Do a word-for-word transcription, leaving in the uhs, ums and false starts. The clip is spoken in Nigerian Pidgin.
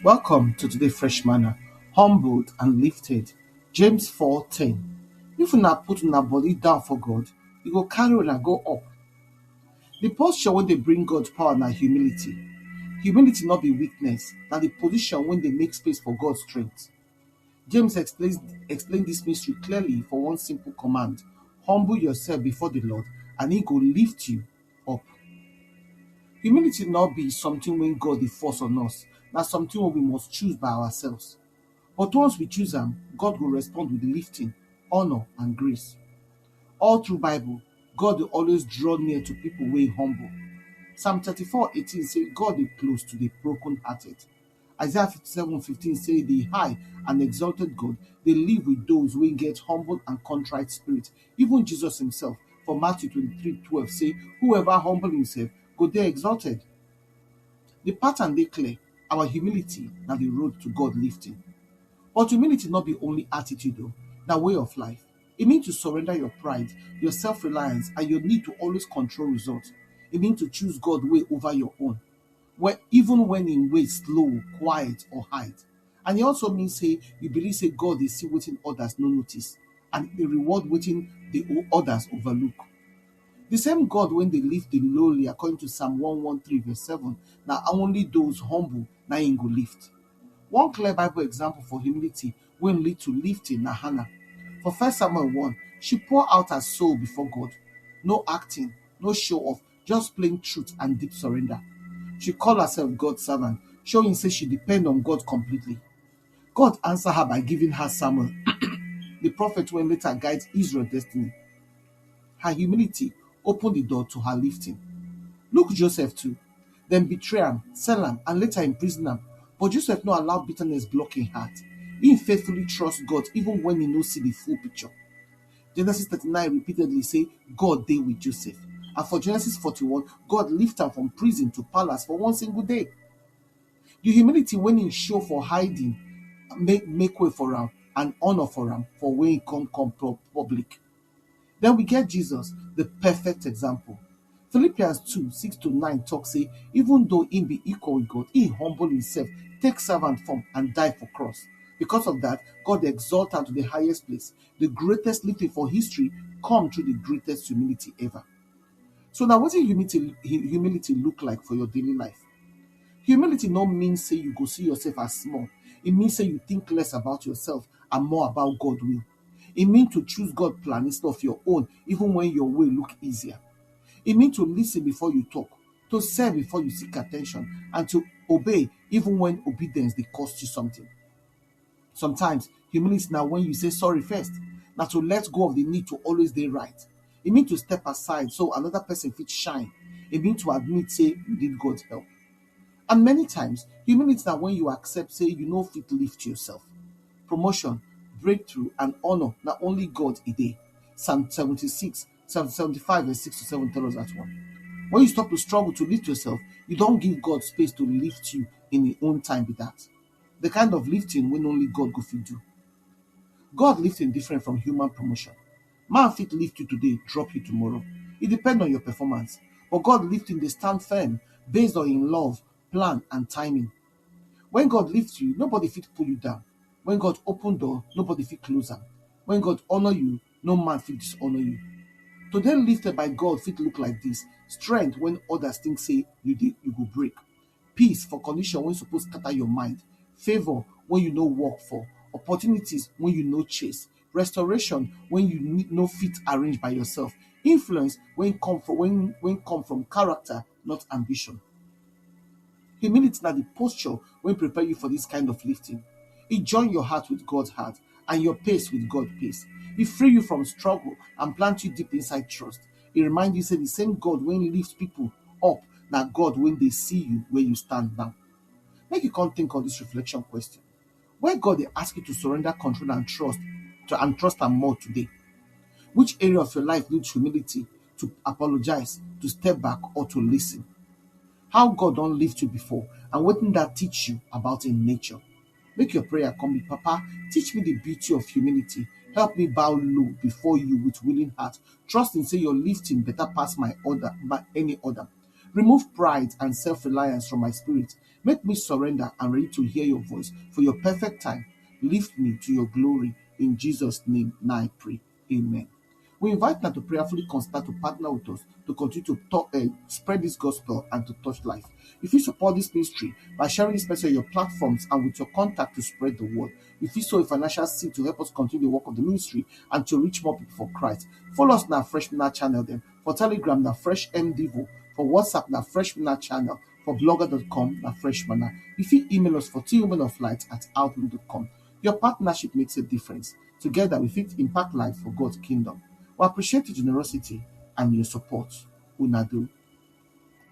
Welcome to today Fresh Manna, humbled and lifted. James four ten. If una put una body down for God, e go carry una go up. The posture wey dey bring God power na humility. Humility no be weakness, na the position wey dey make space for God strength. James explains explain this mystery clearly for one simple command: humble yourself before the Lord, and He go lift you up. Humility no be something wey God dey force on us, na something wey we must choose by ourselves. But once we choose am, God go respond with lifting, honor, and grace. All through Bible, God dey always draw near to people wey humble. Psalm thirty-four eighteen say God dey close to the broken hearted. Isaiah fifty-seven fifteen say the high and exalted God dey live with those wey get humble and contrite spirit. Even Jesus himself for Matthew twenty-three twelve say, whoever humble himself go dey exalted. The pattern dey clear. Our humility na the road to God lifting. But humility no be only attitude o, na way of life. E mean to surrender your pride, your self-reliance, and your need to always control results. E mean to choose God way over your own, when, even when im way slow, quiet, or hide. And e also mean say you believe say God dey see wetin others no notice, and e dey reward wetin the o- others overlook. The same God wey dey lift the lowly, according to Psalm one one three verse seven, na only those humble na im go lift. One clear Bible example for humility wey lead to lifting na Hannah. For First Samuel one, she pour out her soul before God. No acting, no show off, just plain truth and deep surrender. She call herself God's servant, showing say she depend on God completely. God answer her by giving her Samuel, the prophet wey later guide Israel destiny. Her humility open the door to her lifting. Look Joseph too. Dem betray am, sell am, and later imprison am. But Joseph no allow bitterness block im heart. He faithfully trust God even when he no see the full picture. Genesis thirty-nine repeatedly say God dey with Joseph. And for Genesis forty-one, God lift am from prison to palace for one single day. The humility wey he show for hiding make, make way for am and honor for am for when he come come pu- public. Then we get Jesus, the perfect example. Philippians two six to nine talk say, even though he be equal with God, he humble himself, take servant form, and die for cross. Because of that, God exalt am to the highest place. The greatest lifting for history come through the greatest humility ever. So now, wetin humility hu- humility look like for your daily life? Humility no mean say you go see yourself as small. E mean say you think less about yourself and more about God will. E mean to choose God plan instead of your own, even when your way look easier. E mean to listen before you talk, to serve before you seek attention, and to obey even when obedience dey cost you something. Sometimes, humility na when you say sorry first. Na to let go of the need to always dey right. E mean to step aside so another person fit shine. E mean to admit say you need God's help. And many times, humility na when you accept say you no fit lift yourself. Promotion, breakthrough, and honor na only God e dey. Psalm seventy-six, Psalm seventy-five verse six to seven tell us that one. When you stop to struggle to lift yourself, you don give God space to lift you in his own time be that. The kind of lifting wey only God go fit do. God lifting different from human promotion. Man fit lift you today, drop you tomorrow. It depend on your performance. But God lifting dey stand firm based on him love, plan, and timing. When God lift you, nobody fit pull you down. When God open door, nobody fit close am. When God honor you, no man fit dishonor you. To dey lifted by God fit look like this: strength when others think say you dey you go break, peace for condition wey suppose scatter your mind, favour wey you no work for, opportunities wey you no chase, restoration wey you need no fit arrange by yourself, influence wey come from wey wey come from character, not ambition. Humility na the posture wey prepare you for this kind of lifting. E join your heart with God heart and your pace with God pace. E free you from struggle and plant you deep inside trust. E remind you say the same God wey lift people up na God wey dey see you where you stand now. Make you come think of this reflection question. Where God dey ask you to surrender control and trust to and trust am more today? Which area of your life needs humility to apologize, to step back, or to listen? How God don lift you before, and wetin that teach you about him nature? Make your prayer come be, Papa, teach me the beauty of humility. Help me bow low before you with willing heart, trusting say your lifting better pass my order, but any other. Remove pride and self-reliance from my spirit. Make me surrender and ready to hear your voice for your perfect time. Lift me to your glory. In Jesus' name, now I pray. Amen. We invite now to prayerfully consider to partner with us to continue to talk, uh, spread this gospel and to touch life. If you support this ministry by sharing this message on your platforms and with your contact to spread the word, if you sow a financial seed to help us continue the work of the ministry and to reach more people for Christ, follow us now Fresh Manna channel them for Telegram now Fresh M Devo, for WhatsApp now Fresh Manna channel, for blogger dot com now Fresh Manna. If you email us for T Women of Light at outlook dot com. Your partnership makes a difference. Together we fit impact life for God's kingdom. We appreciate your generosity and your support. Una do.